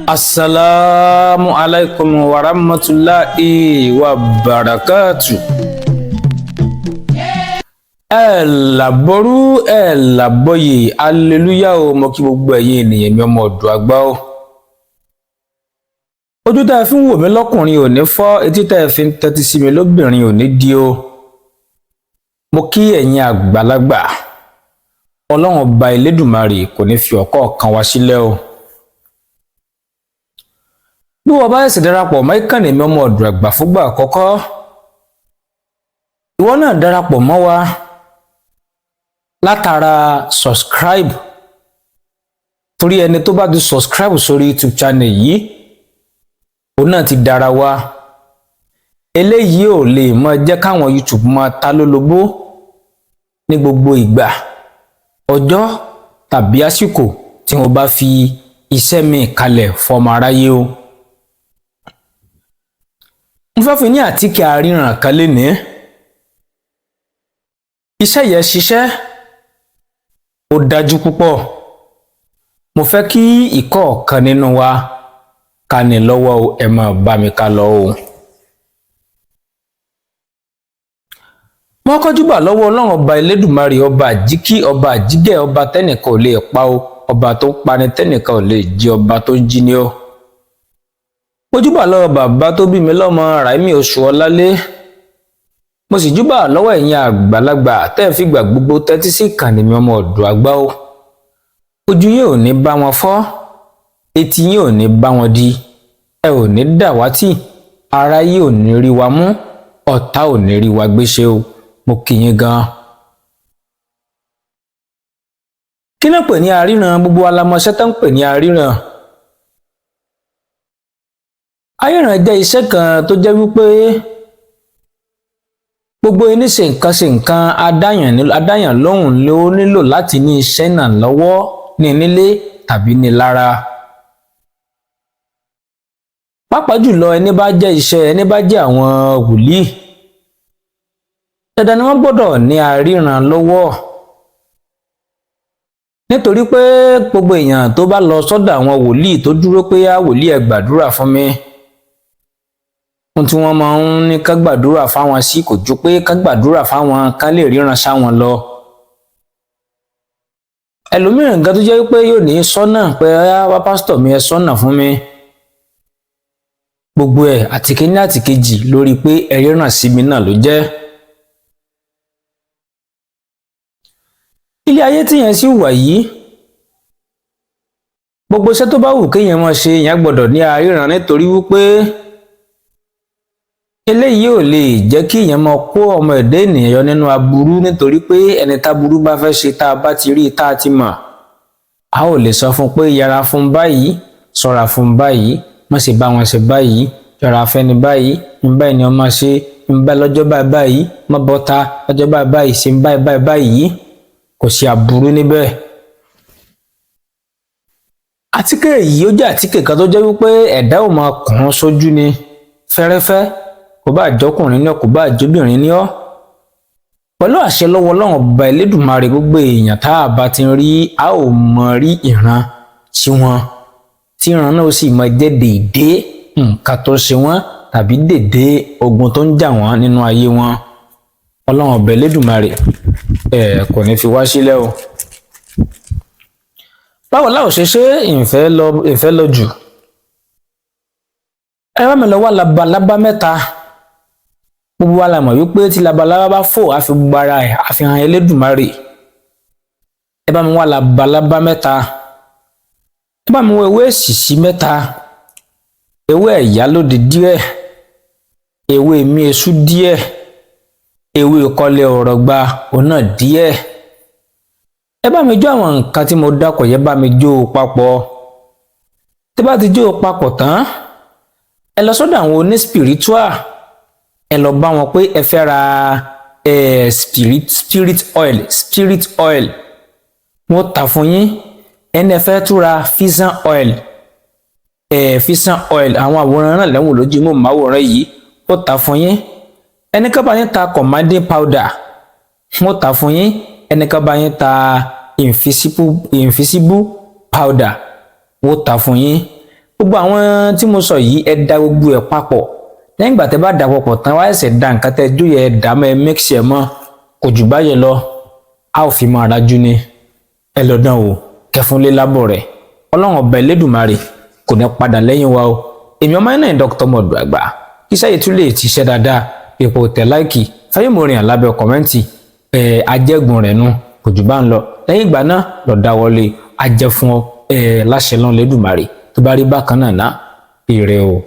Asalaamu alaykum wa rahmatulahi wa barakatu. Ẹ làbọrú, ẹ làbọyè, aleluya o. Mo kí gbogbo ẹ̀yin ènìyàn mi, ọmọ ọ̀dọ̀ àgbà o. Ojú tá ẹ fi ń wò mí lọ́kùnrin ò ní fọ́, etí tá ẹ fi ń tẹ́tí sí mi lóbìnrin ò ní di o. Mo kí ẹ̀yin àgbàlagbà. Ọlọ́run Ọba Elédùmarè kò ní fi ọ̀kọ̀ọ̀kan wá sílẹ̀ o. Bí wọ́n bá ṣẹ̀ṣẹ̀ darapọ̀ mọ́ ìkànnì mi, ọmọ ọ̀dọ̀ àgbà, fúngbà àkọ́kọ́, ìwọ náà darapọ̀ mọ́ wa látara subscribe, torí ẹni tó bá ti subscribe sórí YouTube channel yìí, òun náà ti dára wa. Eléyìí ò lè mọ jẹ́ káwọn YouTube máa ta lólobó ní gbogbo ìgbà, ọjọ́ tàbí àsìkò tí wọ́n bá fi iṣẹ́ mi kalẹ̀ fọmọ aráyé o. Mo fẹ́ fún ní àtíkè àríran kan lénìí. Iṣẹ́ yẹn ṣiṣẹ́, ó dájú púpọ̀. Mo fẹ́ kí ìkọ̀ọ̀kan nínú wa ká ní lọ́wọ́ o. Ẹ máa bá mi ká lọ o. Wọ́n kọjúbà lọ́wọ́ Ọlọ́run Ọba Elédùmarè, ọba àjíkí, ọba àjígẹ̀, ọba tẹ́nìkan ò lè pa o, ọba tó ń pani tẹ́nìkan ò lè jí, ọba tó ń jí ni o. Mojúbà lọ́wọ́ bàbá tó bí mi lọ́mọ, Ràímì Oṣù Ọlálé. Mo sì júbà lọ́wọ́ ẹ̀yin àgbàlagbà tẹ́ ẹ fìgbà gbogbo tẹ́tí sí ìkànnì mi, ọmọ ọ̀dọ̀ àgbà o. Ojú yín ò ní bá wọn fọ́, etí yín ò ní bá wọn di, ẹ ò ní dàwátì, ara yín ò ní rí wa mú, ọ̀tá ò ní rí wa gbéṣe o. Mo kí yín gan. Kí ló ń pè ní aríran? Gbogbo alamọṣẹ́ tó ń pè ní aríran. Aríran jẹ́ iṣẹ́ kan tó jẹ́ wípé gbogbo ẹni ṣe nǹkan ṣe nǹkan adáyàn lóhùn ló nílò láti ní iṣẹ́ náà lọ́wọ́, ní nílé tàbí ní lára. Pàápàá jùlọ, ẹni bá jẹ́ iṣẹ́, ẹni bá jẹ́ àwọn wòlíì, dandan ni wọ́n gbọ́dọ̀ ní aríran lọ́wọ́, nítorí pé gbogbo èèyàn tó bá lọ sọ́dọ̀ àwọn wòlíì tó dúró pé á wòlíì, ẹ gbàdúrà fún mi, ohun tí wọ́n máa ń ní ká gbàdúrà fáwọn sí kò ju pé ká gbàdúrà fáwọn ká lè ríran sáwọn lọ. Ẹlòmíràn nǹkan tó jẹ́ pé yóò ní sọ́nà pé wá, pásítọ̀ mi, ẹ sọ́nà fún mi, gbogbo ẹ̀ àtìkíní àtìkejì lórí pé ẹ ríran sí mi náà ló jẹ́. Ilé ayé tíyẹn sì wà yìí, gbogbo iṣẹ́ tó bá wù kéèyàn máa ṣe, èèyàn gbọ́dọ̀ ní aríran, nítorí wípé eléyìí ò lè jẹ́ kí èèyàn máa kó ọmọ ẹ̀dá ènìyàn yọ nínú aburú, nítorí pé ẹni táburú bá fẹ́ ṣe, tá a bá ti rí tá a ti mọ̀, a ò lè sọ fún pé yẹra fún báyìí, ṣọ́ra fún báyìí, má ṣe bá wọn ṣe báyìí, yọra fẹ́ni báyìí, ń báyìí ni wọ́n máa ṣe, ń bá lọ́jọ́ báyìí báyìí, má bọ́ta lọ́jọ́ báyìí báyìí, ṣe ń báyìí báyìí báyìí. Kò sí aburú níbẹ̀. Àtíkè yìí, ó jẹ́ àtíkè kan tó jẹ́ wípé ẹ̀dá ò máa kàn án sójú ni fẹ́rẹ́fẹ́, kò bá àjọkùnrin ní ọ, kò bá àjọbìnrin ní ọ. Pẹ̀lú àṣẹ lọ́wọ́ Ọlọ́run Ọba Elédùmarè, gbogbo èèyàn tá a bá ti rí, a ò mọ rí ìran sí wọn, tí ìran náà sì máa jẹ́ déédéé nǹkan tó ṣe wọ́n tàbí déédéé ogun tó ń jà wọ́n nínú ayé wọn. Ọlọ́run Ọba Elédùmarè ẹ kò ní fi wá sílẹ̀ o. Báwo láò ṣe ṣe ìfẹ́ lọ jù? Ẹ bá mi lọ wá labalábá mẹ́ta. Gbogbo wa la mọ̀ wípé tí labalábá bá fò, á fi gbogbo ara ẹ̀ á fi hàn Elédùmarè. Ẹ bá mi wá labalábá mẹ́ta, ẹ bá mi wá ewé èsìsì mẹ́ta, ewé ẹ̀yálóde díẹ̀, ewé míesú díẹ̀, ewé kọ́lé ọ̀rọ̀ gba òun náà díẹ̀. Ẹ bá mi jó àwọn nǹkan tí mo dákọ̀ yẹ, bá mi jó o papọ̀. Tí bá ti jó o papọ̀ tán, ẹ lọ sọ́dọ̀ àwọn oní spiritual, ẹ lọ bá wọn pé ẹ fẹ́ ra spirit oil. Spirit oil wọ́n tà fún yín. Ẹni ẹ fẹ́ túra fisan oil, fisan oil, àwọn àwòrán náà lẹ́wọ̀n lójú mọ́ màwòrán yìí, wọ́n tà fún yín. Ẹni ká bá yín ta commanding powder, wọ́n tà fún yín. Ẹni ká bá yín ta invisible powder, wọ́n tà fún yín. Gbogbo àwọn tí mo sọ yìí, ẹ da gbogbo ẹ̀ papọ̀. Lẹ́yìn ìgbà tẹ́ bá dà papọ̀ tán, wá ẹsẹ̀ da nǹkan tẹ́ jó yẹ, ẹ dà mọ́, ẹ mix ẹ̀ mọ́. Kò jù báyẹn lọ, a ò fi máa rajú ni. Ẹ lọ dán o, kẹfúnlé lábọ̀ rẹ̀. Ọlọ́run ọba Elédùmarè kò ní padà lẹ́yìn wa o. Èmi ọmọ yẹn náà, Dr. Mọ̀dù Àgbà. Iṣẹ́ yìí tún lè ti ṣe dáadáa. Ipò tẹ̀ like, fẹ́yìmọ̀rìn àlábẹ́ comment ẹ̀ ajẹ́gun rẹ̀ nu. Kò jù bá ń lọ. Lẹ́yìn ìgbà náà lọ dáwọ́lé ajẹ́ fún ọ ẹ̀ láṣẹ lọ́n Elédùmarè. Tó bá rí bákan náà ná, ire o.